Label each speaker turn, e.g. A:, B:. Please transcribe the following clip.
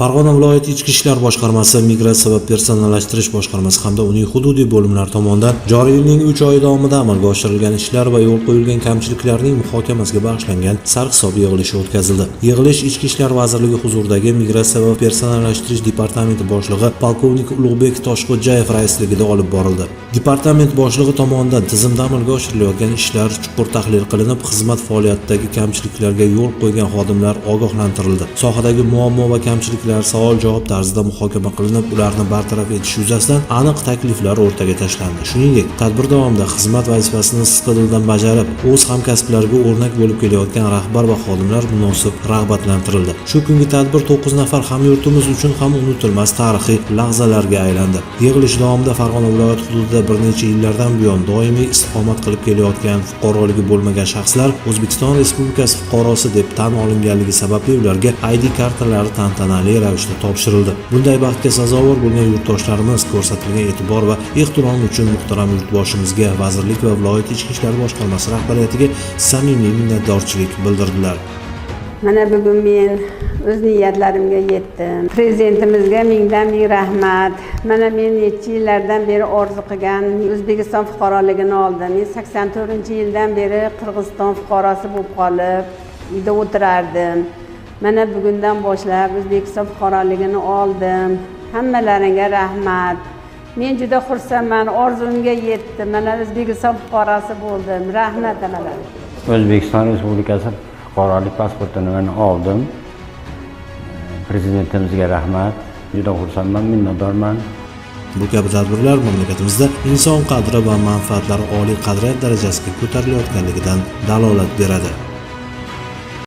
A: Farg'ona viloyati Ichki ishlar boshqarmasi, migratsiya va personallashtirish boshqarmasi hamda uning hududiy bo'limlari tomonidan joriy yilning 3 oyi davomida amalga oshirilgan ishlar va yo'l qo'yilgan kamchiliklarning muhokamasiga bag'ishlangan sarhisob yig'ilishi o'tkazildi. Yig'ilish Ichki ishlar vazirligi huzuridagi Migratsiya va personallashtirish departamenti boshlig'i polkovnik Ulug'bek Toshxo'jayev raisligida olib borildi. Departament boshlig'i tomonidan tizimda amalga oshirilayotgan ishlar chuqur tahlil qilinib, xizmat faoliyatidagi kamchiliklarga yo'l qo'ygan xodimlar ogohlantirildi. Sohadagi muammo va kamchiliklar savol-javob tarzida muhokama qilinib, ularni bartaraf etish yuzasidan aniq takliflar o'rtaga tashlandi. Shuningdek, tadbir davomida xizmat vazifasini sidqidildan bajarib, o'z hamkasblariga o'rnak bo'lib kelayotgan rahbar va xodimlar munosib rag'batlantirildi. Shu kungi tadbir 9 nafar hamyurtimiz uchun ham unutilmas tarixiy lahzalarga aylandi. Yig'ilish davomida Farg'ona viloyati hududida bir necha yillardan buyon doimiy istiqomat qilib kelayotgan fuqaroligi bo'lmagan shaxslar O'zbekiston Respublikasi fuqarosi deb tan olinganligi sababli ularga ID kartalari tantanali ravishda topshirildi. Bunday baxtga sazovor bo'lgan yurtdoshlarimiz ko'rsatilgan e'tibor va ehtirom uchun muhtaram yurtboshimizga, vazirlik va viloyat ichki ishlar boshqarmasi rahbariyatiga samimiy minnatdorchilik bildirdilar.
B: Mana bugun men o'z niyatlarimga yetdim. Prezidentimizga mingdan ming rahmat. Mana men necha yillardan beri orzu qilgan O'zbekiston fuqaroligini oldim. Men 84-yildan beri Qirg'iziston fuqarosi bo'lib qolib, uyda o'tirardim. Mana bugundan boshlab O'zbekiston fuqaroligini oldim. Hammalaringga rahmat. Men juda xursandman, orzumga yetdim. Mana O'zbekiston fuqarosi bo'ldim. Rahmat hammalarga.
C: O'zbekiston Respublikasi fuqarolik pasportini men oldim. Prezidentimizga rahmat. Juda xursandman, minnatdorman.
A: Bu kabi tadbirlar mamlakatimizda inson qadri va manfaatlari oliy qadriyat darajasiga ko'tarilayotganligidan dalolat beradi.